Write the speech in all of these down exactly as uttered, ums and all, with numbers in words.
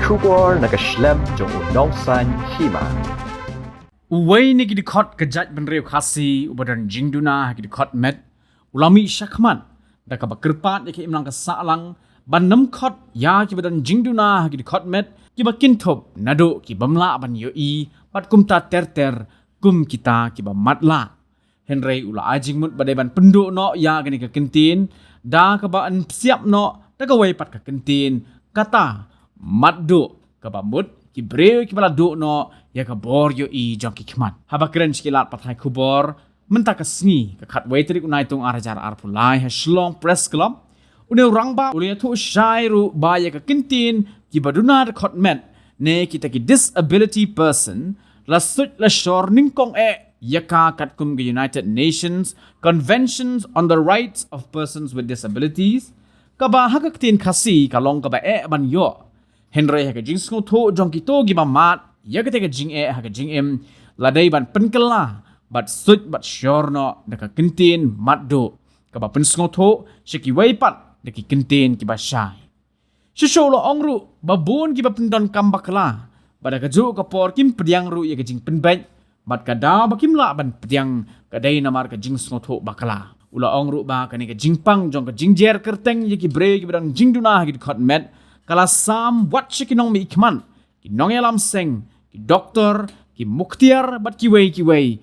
Khubor na ka shlem jong u Nongsaiñ Hima. Uwei na ki dkhot ka jaitbynriew Khasi uba don jingduna ha ki dkhot met u la mih shakhmat da kaba kyrpad ïa ka imlang ka sahlang ban nym khot ïa kiba don jingduna ha ki dkhot met kiba kynthup naduh ki bym lah ban ïohi bad kumta ter ter kum kita kiba matlah. Hynrei u la ai jingmut ba dei ban pynduh noh ïa kane ka kyntien da kaba yn psiap noh da kawei pat ka kyntien, kata matduh, kaba mut ki briew kiba la duh noh ïa ka bor ïohi jong ki khmat. Haba kren sha ki lad pathai khubor mynta ka sngi, ka khatwei tarik u Naitung ar hajar arphew lai, ha Shillong Press Club, une u rangbah u la ïathuh shai ruh ba ïa ka kyntien kiba duna dkhot met ne kita ki disability person la suit la shor nyngkong eh ïa ka katkum ka United Nations Conventions on the Rights of Persons with Disabilities, kaba ha ka ktien Khasi ka long kaba eh ban ïoh. Hynrei ha ka jingsngewthuh jong kito kiba mad ïa kata ka jingeh ha ka jingim, la dei ban pynkylla bad suit bad shor noh da ka kyntien matduh, kaba pynsngewthuh sha kiwei pat da ki kyntien kiba shai. Shisha u la ong ruh ba bun kiba pyndonkam bakla bad ha kajuh ka por kim pdiang ruh ïa ka jingpynbeit bad ka daw ba kim lah ban pdiang ka dei namar ka jingsngewthuh bakla. U la ong ruh ba kane ka jingpang jong ka jingjer kyrteng ïa ki briew kiba don jingduna ha ki dkhot met ka la sam wat sha ki nongmihkhmat, ki nongïalam seng, ki doktor, ki muktiar bad kiwei kiwei,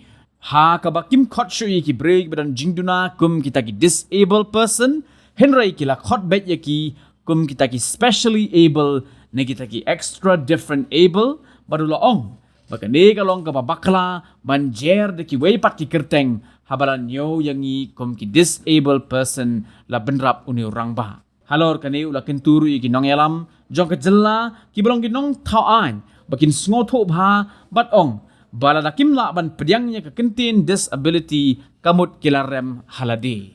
ha kaba kim khot shuh ïa ki briew kiba don jingduna kum kita ki disabled person, hynrei ki la khot beit ïa ki kum kita ki specially able ne kita ki extra different able, bad u la ong ba kane ka long kaba bakla ban jer da kiwei pat ki kyrteng haba la ñiew ïa ngi kum ki disabled person, la bynrap une u rangbah. Halor kane u la kyntu ruh ïa ki nongïalam jong ka jylla kiba long ki nongthaw aiñ ba kin sngewthuh bha bad ong ba lada kim lah ban pdiang ïa ka kyntien disability, ka mut ki la rem ha lade.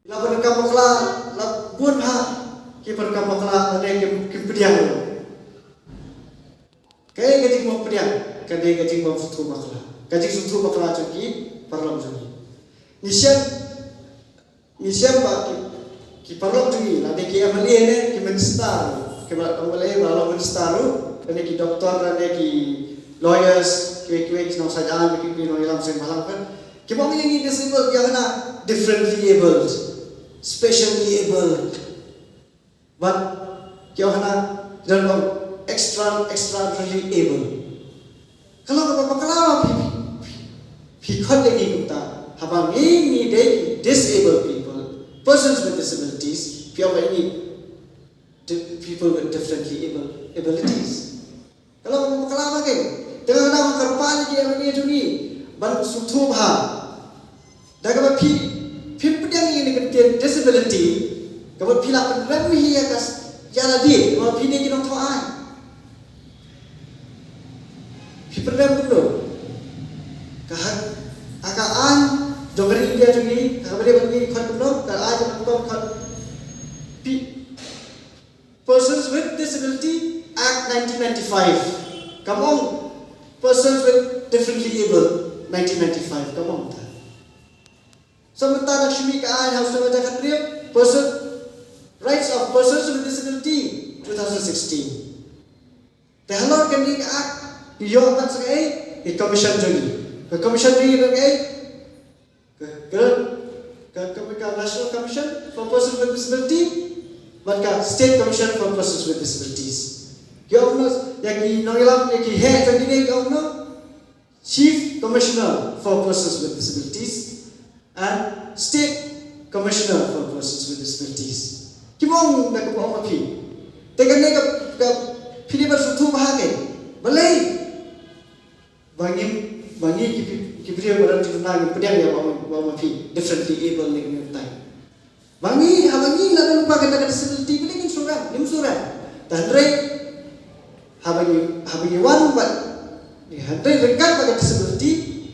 La pyndonkam bakla, la bun ha ki pyndonkam bakla, lane kim, kim pdiang. Kaei ka jingmut pdiang? Ka dei ka jingmut sngewthuh bakla. Ka jingsngewthuh bakla jong ki paralok jong ngi. Ngi shem, ngi shem ba ki, ki paralok jong ngi, lane ki M L A ne ki minister, kiba long M L A, ba long minister ruh, lane ki doktor, lane ki lawyers, kiwei kiwei ki nongsaiñ aiñ, ki, ki nongïalam seng bhalang kan. Ki ong ïa ngi disabled, ki ong hana differently abled, specially abled. Bad ki ong hana, ki don ong extra, extraordinarily able. Ka long kaba bakla ba phi, phi, phi khot ïa ngi kumta. Haba ngi, ngi dei disabled people, persons with disabilities, phi ong ïa ngi di-, people with differently able abilities. Ka long kaba bakla ba keiñ. Te nga kyrpad ïa ki M L A jong ngi ban sngewthuh bha. Da kaba phi, phim pdiang ïa kane ka kyntien disability, kaba phi la pynrem hi ïa ka s-, ïa lade, kaba phi dei ki nongthaw aiñ. Phi pynrem kumno? Ka ha, ha ka aiñ jong ka ri India jong ngi, ha kaba dei ba ngi khot kumno, ka aiñ jong ngi khot. Phi, Persons with Disability Act nineteen ninety-five. Kam ong Persons with Differently Able nineteen ninety-five. Kam ong ta. Sa mynta da ka shimi ka aiñ ha u snem ar hajar khathynriew, Person, Rights of Persons with Disability two thousand sixteen. Te halor kane ka Act, ïoh ban sa kaei, ka commission jong ngi. Ka commission jong ngi ka kaei, ka, ka, ka, ka, ka National Commission for Persons with Disability, bad ka State Commission for Persons with Disabilities. Ki ong kumno, ïa ki nongïalam, ïa ki heh jong kine ki ong kumno, Chief Commissioner for Persons with Disabilities and State Commissioner for Persons with Disabilities. Kim ong da kaba ong ma phi. Te kane ka, ka, phi dei ban sngewthuh bha keiñ. Balei? Ba ngi, ba ngi ki, ki, ki briew ba don jingduna ngi pdiang ïa ba, ba ma phi differently able ne ngi tai. Ba ngi, haba ngi la don pat kata ka disability, ba ngi ngim sngewrem, ngim sngewrem. Te hynrei haba ngi, haba ngi wan bad, hynrei ryngkat bad ka disability,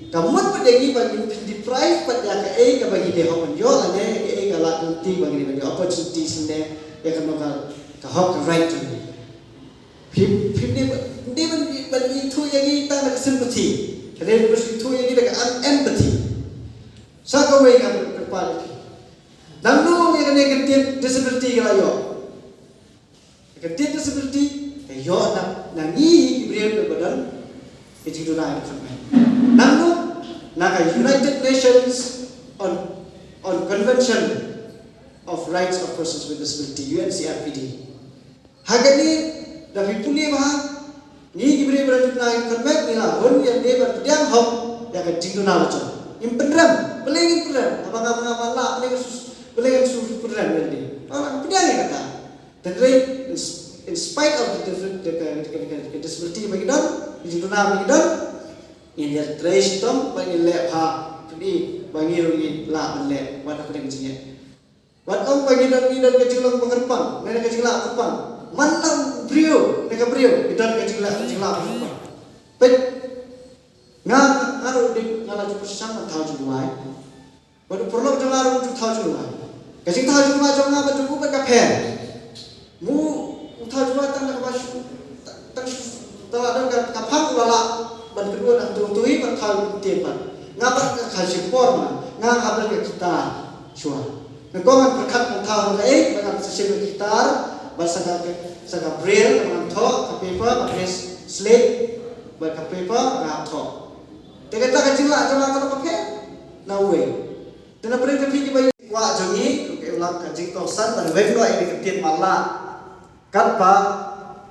ka mut pat ïa ngi ba ngi pyndeprive pat ïa kaei kaba ngi dei hok ban ïoh lane kaei ka la ka lynti ba ngi dei ban ïoh, opportunities ne ïa kano ka, ka hok ka right jong ngi. Phim, phim dei ba, dei ban, ban ithuh ïa ngi tang da ka sympathy. Ka dei ban ithuh ïa ngi da ka em-, empathy. Sa kawei nga kyrpad ïa phi. Naduh ïa kane ka kyntien disability ka la ïoh. Ka kyntien disability Ka ïoh na, na ngi ki briew kiba don ka jingduna ïa ka jingmut. Nangno? Na ka United Nations on, on Convention of Rights of Persons with Disability, U N C R P D. Ha kane, da phi pule bha, ngi ki briew ba don jingduna ïa ka jingmut ngi la hun ïa ne ban pdiang hok ïa ka jingduna la jong. Ngim pynrem, balei ngin pynrem? Haba nga, nga, nga lah, balei ngin sus, balei ngin sus pynrem ïa ne? Ba pdiang ïa kata. Tang re, in, in spite of the different, the, the, the, the, the disability ba ngi don, the jingduna ba ngi don, ngin ïatrei shitom ba ngin leh bha, phi ba ngi ruh ngi lah ban leh wat ha ka ding jingeh. Wat ong ba ngi don, ngi don ka jinglong ba kyrpang, ne ka jinglah kyrpang. Man la u briew ne ka briew ngi don ka jinglah, ka jinglah ba kyrpang. Peit, nga, nga ruh dei nga la ju pyrshang ban thaw jingduwai. Bad u paralok jong nga ruh u ju thaw jingduwai. Ka jingthaw jingduwai jong nga bad jong u bad ka pher. Mu u thaw jingduwai tang da kaba shu, tang shu, tang da ka, ka phang u la lah ban kynduh na tu tu hi ban thaw ktien pat. Nga pat ka kha shipor ma nga, nga hap don ka kitar shuwa. Nga kong ngan pyrkhat ngan thaw ngan ka eh, bad ngan sa shim ka kitar bad sa ka, sa ka braille ngan thoh, ka paper, ka slate bad ka paper ngan thoh. Te kata ka jinglah jong nga ka long ka pher na uwei. Te na pdeng jong phi kiba ïa kwah jong ngi, ka long ka jingkongsan ban weng noh ïa ka ktien matlah. Katba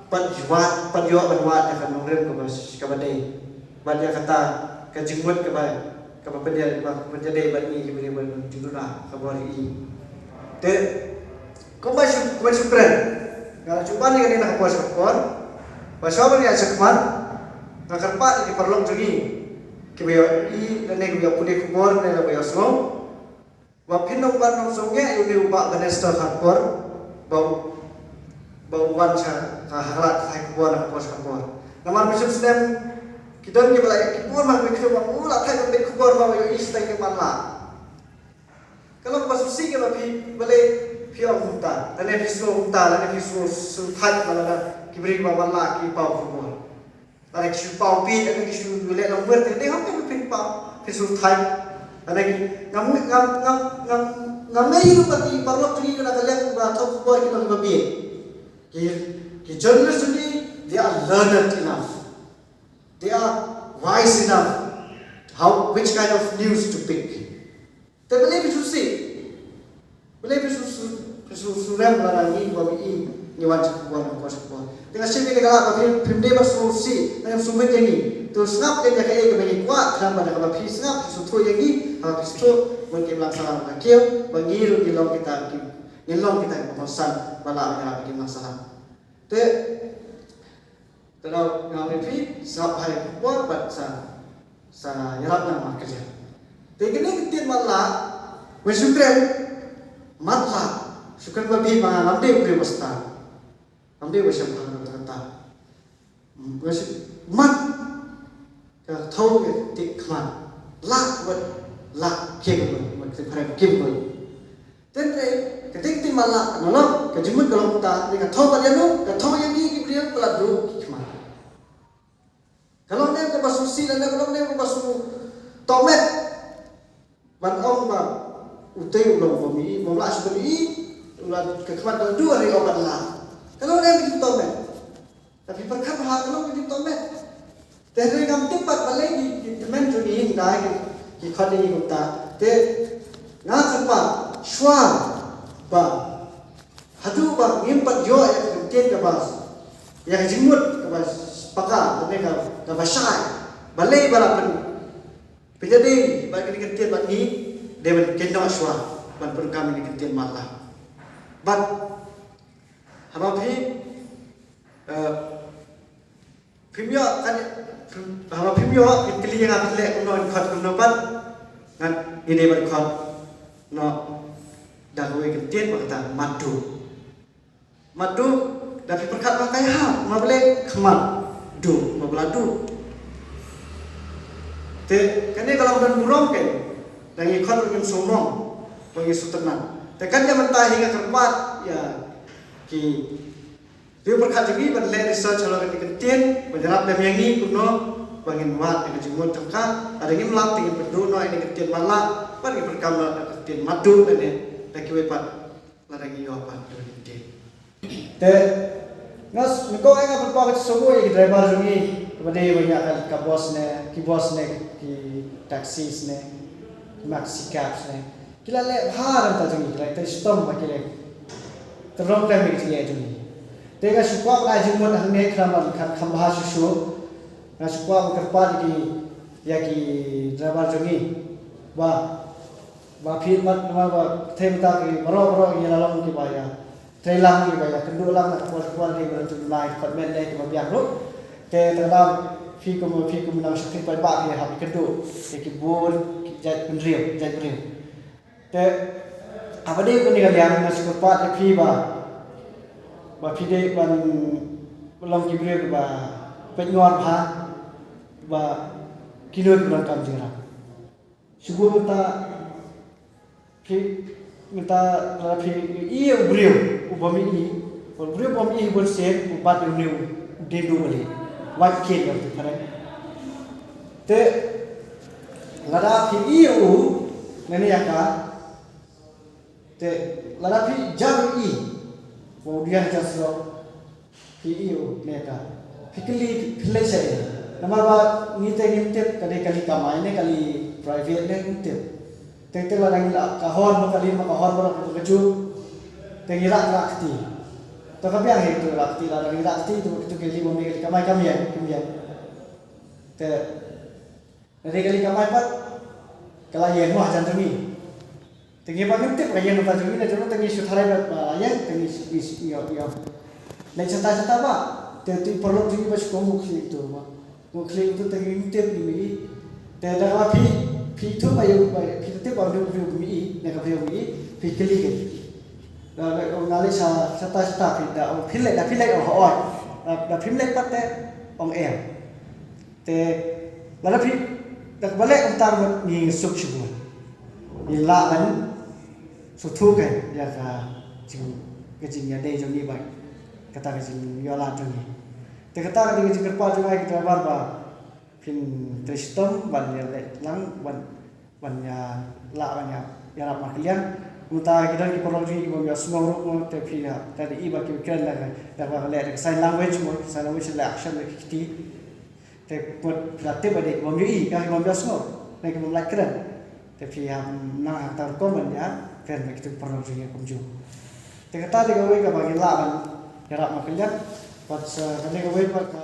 pat ïoh, pat ïoh ban wad ïa ka nongrim kaba, kaba dei. Bad ïa kata ka jingmut kaba, kaba pynïa, kaba pynïadei bad ngi kiba dei ban jingduna ka bor ïa i. Te kumba shu, kumba shu kren, nga la ju ban ïa kane na ka por sha ka por. Ba shuwa ban ïa shakmat, nga kyrpad ïa ki paralok jong ngi kiba ïohi lane kiba ïa pule khubor ne la ba ïa sngew. Ba phin nang ban nang sngewthuh ïa une u Bah Bannister ha ka por ba u, ba u wan sha ka, ha ka lad ka thaiñ khubor ha ka por sha ka por. Namar mynshwa snem ki don kiba la ïa ki por ma ki khubor ba u la thait ban peit khubor ba u ïohi shatai ki matlah. Ka long ba sngewsih kaba phi, balei phi ong kumta, lane phi sngew kumta, lane phi sngew sngewthuh ba lada ki briew ba matlah ki paw khubor. Lada ki shu paw phi, lada ki shu leh longwei te dei hok te phin paw, phin sngewthuh. Lada ki ngam, ngam, ngam, ngam, ngam ngai ruh ba ki paralok jong ngi na ka liang ba thoh khubor ki long kiba bieit. Ki, ki journalist jong ngi, they are learned enough. They are wise enough how, which kind of news to pick. Te balei phi sngewsih? Balei phi sngewsih, phi sngewsih lada ngi ba ngi, ngi wan sha khubor, khubor, khubor? Te nga sngewsih ïa ka lad ba phim, phim dei ban sngewsih, ngam sngewbit ïa ngi. To sngap ïa kaei kaba ngi kwah, khnang ba da kaba phi sngap, phi sngewthuh ïa ngi, haba phi sngewthuh, ban kim lang sahlang ka kiew, ba ngi ruh ngi long kita ki, ngi long kita kiba kongsan ba lah ban ïarap ïa ki lang sahlang. Te Te dei nga ong ïa phi, sngap bha ïa ka khubor bad sa, sa ïarap na mar kylliang. Te kane ka ktien matlah, wen shu kren, matlah, shu kren ba bit ma nga, ngam dei u briew ba stad. Ngam dei ba shemphang kata kata. Hmm, wen shu, mat, ka thoh ïa ka ktien khmat. Lah wat, lah, capable, wat ktien phareng capable. Tynrai, ka ktien, ktien matlah, ka nalor, ka jingmut ka long kumta, ne ka thoh bad ïano, ka thoh ïa ngi ki briew ba la duh ki khmat. Ka long ne kaba sngewsih, lane ka long ne kaba sngewtohmet. Ban ong ba utei u long bym ïohi, bym lah shuh ban ïohi, u la, ka khmat ka la duh, hynrei u ong ban lah. Ka long ne ka jingtohmet. Te phi pyrkhat bha, ka long ka jingtohmet. Te hynrei ngam tip pat balei ki, ki tymmen jong ngi hynda ki, ki khot ïa ngi kumta. Te nga kyrpad shuwa ba haduh ba ngim pat ïoh ïa ka ktien kaba, ïa ka jingmut kaba paka, lane ka, kaba shai. Balei ba la pyn, pynïadei bad kane ka ktien bad ngi, dei ban kynnoh shuwa ban pyndonkam ïa ka ktien matlah. Bad haba phi, eh, phim ïoh, kan, phim, haba phim ïoh, phin kylli ïa nga phin leh kumno, phin khot kumno pat. Ngan, ngi dei ban khot noh da kawei ka ktien ba kata matduh. Matduh, da phi pyrkhat ba kai ha, ma balei khmat duh, ma ba la duh. Te kane ka long don burom kein, da ngi khot ba ngin sngewmong, ba ngin sngewtynnat. Te kan ïa mynta hi nga kyrpad ïa ki riew pyrkhat jong ngi ban leh research halor kane ka ktien, ban ïarap lem ïa ngi kumno ba ngin wad ïa ka jingmut jong ka, lada ngim lap te ngin pynduh noh ïa kane ka ktien matlah, bad ngin pyndonkam noh ïa ka ktien matduh lane da kiwei pat lada ngi ïoh pat da kane ka ktien. Te Nga s- nga kong nga pynpaw ka jingsngewnguh ïa ki driver jong ngi. Ba dei ba ïa ka, ka bus ne, ki bus ne, ki taxis ne, ki maxi cabs ne. Ki la leh bha na ka bynta jong ngi, ki la trei shitom ba ki leh. Te long time ki jingeh jong ngi. Te nga shu kwah ban ai jingmut hangne khnang ban kham, kham bha shuh shuh. Nga shu kwah ban kyrpad ïa ki, ïa ki driver jong ngi. Ba, ba phi mat, ba, ba, thei mynta ki baroh baroh ngi la long ki ba ïa trei lang ki ba ïa kynduh lang na ka por ka por ki ba la jur lai ka met ne ki ba biang ruh. Te tang da phi kum, phi kum nang shakri paidbah phi hap kynduh ïa ki bun ki jait bynriew, jait briew. Te haba dei kane ka liang nga shu kyrpad ïa phi ba, ba phi dei ban long ki briew ba peit ngor bha, ba kino ki ba donkam jingïarap. Shu buh mynta phi, mynta lada phi ïohi ïa u briew u bym ïohi, u briew u bym ïohi bun sien, u bat ïa une u dieng duh balieh. Wat kien ïa u tu phareng. Te lada phi ïohi ïa u, lane ïa ka, te lada phi jam ïa u, ba u dieng ha jan surok, phi ïohi ïa u ne ka, phi kylli, phi leit shaei? Namar ba ngi te ngim tip ka dei kali kamai ne kali private ne ngim tip. Te te lada ngi la ka hon ma kali ma ka hon baroh ka kajuh. Te ngi rah, rah kti. To ka biang hi tu rah kti, lada ngi rah kti tu, tu kali ma me kali kamai kam ïeng, kam ïeng. Te lada kali kamai pat ka la ïeng noh jan jong ngi. Te ngi ba ngim tip ka ïeng noh jan jong ngi, na jong te ngi shu tharai ba la ïeng, te ngi shu, ngi shu ïoh, ïoh. Leit shata shata ba te tu paralok jong ngi ba shu kong u khlieh tu ba. Ngi khlieh tu te ngi tip ngi ïohi. Te da kaba phi, phi tu ba ïohi ba phi tip ba u briew u ïohi ne ka briew u ïohi, phi kylli ki. Da, da, oh, nga leit sha, shata shata phi da, oh, phi leit, da phi leit, oh, hooid. Da, da phim leit pat te ong em. Te lada phi, da kaba leh kumta ruh ngi suk shibun. Ngi lah ban sngewthuh kein ïa ka jing, ka jingïadei jong ngi bad kata ka jingïoh lad jong ngi. Te kata ka dei ka jingkyrpad jong nga ïa ki driver ba phin trei shitom ban ïaleh lang, ban, ban ïa lah ban ïa, ïarap markylliang. Mynta ki don ki paralok jong ngi ki bym ïohsngew ruh mo, te phi ïa, te da i ba ki kren da ka, da ka leh da ka sign language mo, sign language leh action da ki kti. Te mut phi la tip ba dei ki bym ïohi, ki bym ïohsngew, ne ki bym lait kren. Te phi hap nang ha kata ka rukom ban ïa kren bad kito ki paralok jong ngi kumjuh. Te kata dei kawei kaba ngi lah ban ïarap markylliang. Bad, eh, kane kawei pat ka